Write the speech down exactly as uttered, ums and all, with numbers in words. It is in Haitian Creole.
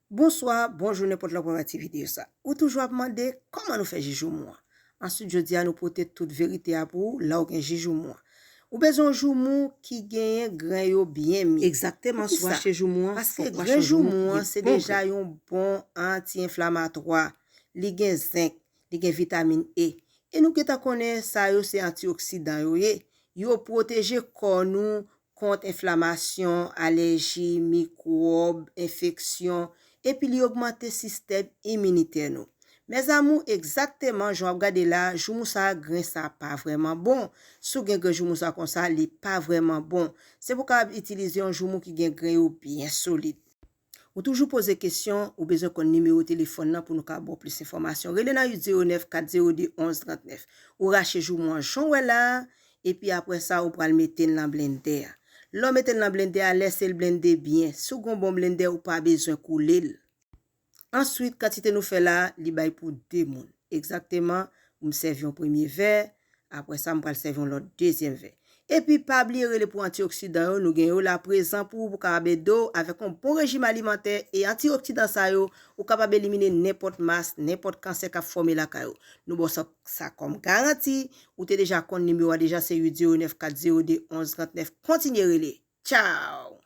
Bonswa, bonjou, nenpòt lè w pral gade ti videyo sa. Ou toujou ap mande kòman nou fè ji joumou an. Answit, jodi a nou pote tout verite a pou ou lè w gen ji joumou an. Ou bezwen yon joumou ki genyen grenn yo byen mi. Egzakteman, si w achte joumou an, fòk w achte yon joumou ki gen bon grenn. Paske grenn joumou an se deja yon bon anti-enflamatwa. Li gen zenk, li gen vitamin E. E nou gentan konnen sa yo se antioksidan yo ye. Yo pwoteje kò nou kont enflamasyon, alèji, mikwòb, enfeksyon, epi li ogmante sistèm iminitè nou. Mes amours, egzakteman jan w ap gade la, joumou sa, grenn sa pa vrèman bon. Si w gen grenn joumou sa konsa, li pa vrèman bon. Se pou w kapab itilize yon joumou ki gen grenn yo byen solid. Ou toujou poze kesyon, ou bezwen konn nimewo telefòn nan pou nou ka ba w plis enfòmasyon. Rele nan uit zewo nèf kat zewo de onz trant nèf. Ou rache joumou an jan w wè la a, epi apre sa, ou pral mete l nan blendè a. Lè w mete l nan blendè a, lèse l blende byen. Si w gen yon bon blendè, ou pa bezwen koule l. Answit, kantite nou fè la a, li bay pou de moun. Egzakteman, m sèvi yon premye vè, apre sa, m pral sèvi yon lòt dezyèm vè. Epi, pa bliye rele pou antioksidan yo, nou gen yo la prezan pou ou, pou kapab ede w avèk yon bon rejim alimantè e antioksidan sa yo, ou kapab elimine nenpòt mas, nenpòt kansè k ap fòme lakay ou. Nou ba w sa, sa kòm garanti, ou te deja konn nimewo a deja, se uit zewo nèf kat zewo de onz trant nèf. Kontinye rele. Tchaw!